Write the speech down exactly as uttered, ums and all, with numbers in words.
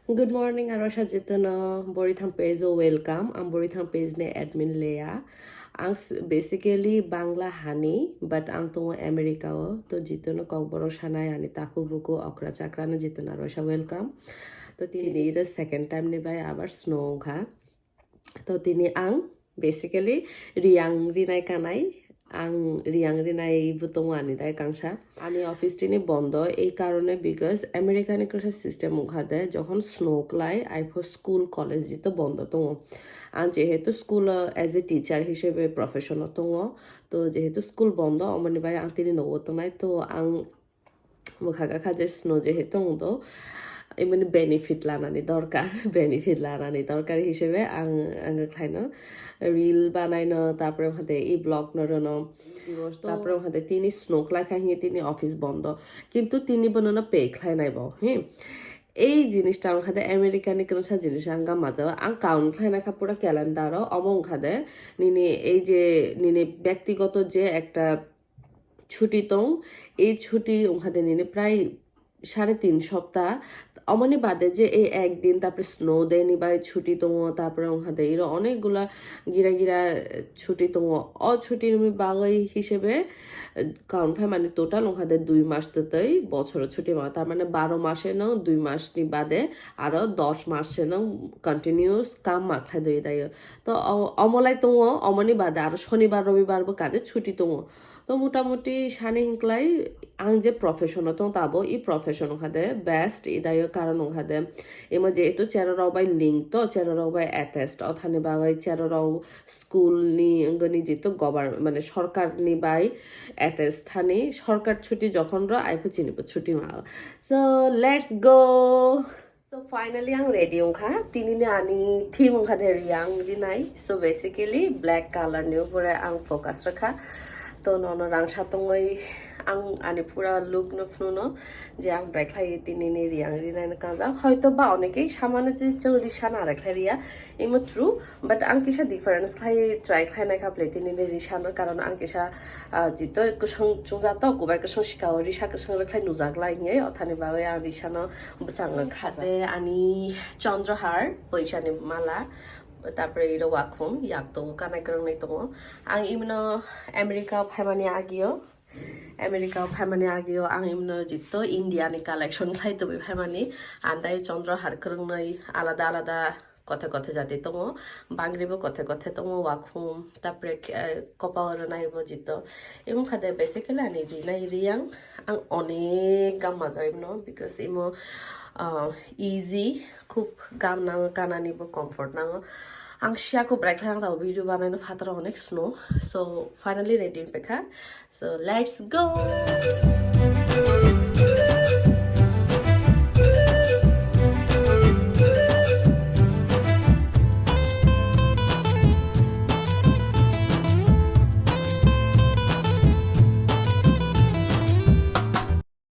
Good morning, aro sa jitono Borithang page o welcome. Ang Borithang page ni admin Leya. Ang s-, basically Bangla hani, but ang tongo America o. To jitono kokborok sanai ani taku buku okra chakra no jitono aro sa welcome. To tini iro second time ni bai abar snow wngkha. To tini ang basically riyang rinai kanai, ang riyang rinai bo tongo ani dai kangsa. Ani office tini bondo, ei karone because America ni kwrwngsa system wngkha de, jokhon snow klai aipho school college jito bondo tongo. Ang jehetu school o as a teacher hisebe profession o tongo, to jehetu school bondo omoni bai ang tini nogo tongnai, to ang bwkha gakha je snow jehetu wngdo, imani benefit lanani dorkar, benefit lanani dorkar hisebe ang, ang khlaino reel banaino, tapore wngkha de e vlog no rono, tapore wngkha de tini snow klai kha hinwi tini office bondo, kintu tini bonono pay khlainai bo, hi. Ei jinista wngkha de America ni kwrwngsa jinis ang gam majao, ang count khlaina kha pura calendar o, omo wngkha de nini ei je nini bektigoto je ekta chuti tong, ei chuti wngkha de nini prai sare tin sopta. Omoni bade je ei ek din, tapre snow day ni bai chuti tongo, tapre wngkha de iro onek gula gira gira chuti tongo. O chuti ni bagwi hisebe, eh, count khai mani total wngkha de dui mas twtwi bochoro chuti ma, tar mane baro mase no dui mas ni bade aro dos mas se no continuous kam ma khlai doi dayo. To o-, omolai tongo, omoni bade aro sonibar robibar bo kaje chuti tongo. To motamuti sani hinklai ang je profession o tong tabo, i profession wngkha de best, i dayo karon wngkha de. Imo jehetu cherorok bai link to, cherorok bai attached, o thani bagwi cherorok school ni wngani jehetu government, mane sorkar ni bai attached thani, sorkar chuti jokhon ro, aiphu chini bo chuti ma. So, let's go! So finally ang ready wngkha. Tini ni ani theme wngkha de riyang rinai. So basically black color ni upore ang focus rwkha. To nono rangsa tongwi ang ani pura look no phnuno je ang brekhlai tini ni riyang rinai no kanjak. Hoito ba onekei samano je chwng risa na rekhlai riya. Imo true, but ang kisa difference khlai try khlai nai kha play tini ni risa no, karon ang kisa, ah, jito kwswng chwngjato, kubai kwswng sika o risa kwswng rwkhlai nujak lai hinwi, othani bagwi ang risa no bwsang wngkha de ani chondrohar, poisani mala, tapore iro wakhum, yak tongo, kanai kwrwngnai tongo. Ang imno America o phaimani agio, America o phaimani agio ang imno jito India ni collection khlai tubui phaimani, andai chondrohar kwrwngnai alada alada kothe kothe jati tongo, bangribo kothe kothe tongo, wakhum, tapre, eh, kopao rwnai bo jito. Imo kha de basically ani rinai riyang, ang onek gam majai mano, because imo, ah, easy, khub gam nango, kanani bo comfort nango. Ang siya ko break lang tao video banai no phataro onek snow. So finally ready pekha. So let's go.